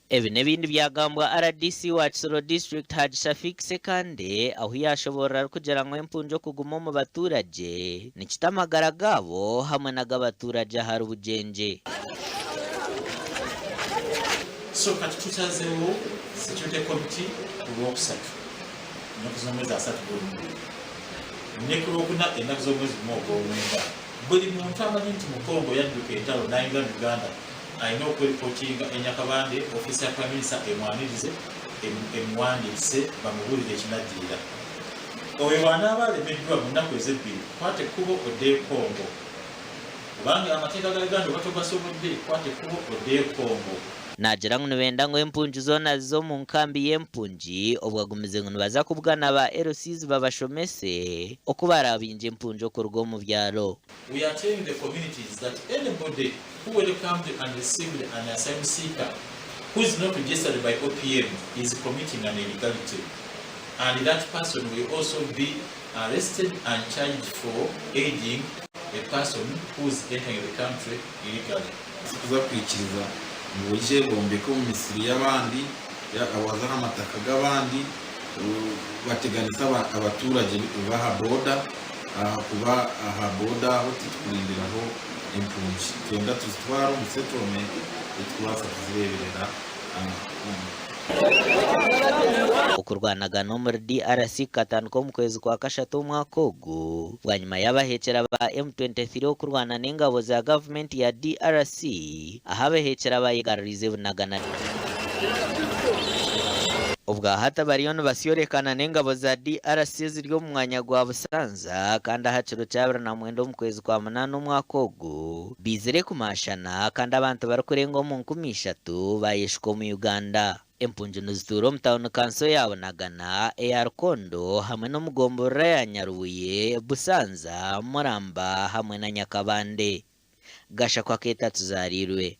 Ebi n'ebindi byagambwa rdc wa Kisoro District Hajj Shafiq Ssekande ahu yashoborora arikugira ngu empungi okuguma omu baturagye nikita amagara gaabo hamwe n'agabaturagye ahari Bugyengye. So kati tusazeewo security committee ku Lwokusatu ennaku z'omwezi asatu gw'omwenda ne ku Lwokuna ennaku z'omwezi gumu ogw'omwenda. Buli muntu amanyi nti mu Congo yadduka entalo nayingira mu Uganda alina okweripotinga e Nyakabande ofiisi ya Prime Minister emwanirize emuwandiise bamubuulire ekinaddirira. Oyo bw'anaaba alemeddwa mu nnaku ezo ebbiri kwata ekkubo oddeyo e Congo kubanga amateeka ga Uganda oba togasobodde kwata ekkubo oddeyo e Congo. Naagira ngu nibenda ngu empungi zoona zize omu nkambi y'empungi obwo agumize ngu nibaza kubugana ba LCs babashomese oku baraabingye empungi okuruga omu byaro. We are telling the communities that anybody who welcomed and received an asylum seeker who is not registered by OPM is committing an illegality and that person will also be arrested and charged for aiding a person who is entering the country illegally. Titukuza kwikiriza ngu oije ombeke omu misiri y'abandi, waza aha mataka g'abandi, bateganise abaturage b'aha boda ahakuba aha boda aho titukurindiraho empungi. Nitwenda tuzitware omu settlement ei turikubaasa kuzireeberera. Okurwanagana omuri DRC kukatandika omu kwezi kwa kashatu omwaka ogu bwanyima y'abaheekyera ba M23 okurwana n'engabo za gavumenti ya DRC ahu abaheekyera bayegaruriize Bunagana. Obwahati bariyo nibasyorekana n'engabo za DRC eziri omu mwanya gwa Busanza kandi aha kiro kya 29 omu kwezi kwa munaana omwaka ogu baizire kumaashana kandi abantu barikurenga omu 3000 baayeshuka omu Uganda. Empungi nizituura omu tauni kanso ya Bunagana, eya Rukondo hamwe n'omu gomborora ya Nyarubuye, Busanza, Muramba hamwe na Nyakabande. Gashakwa akeeta tuzaariirwe.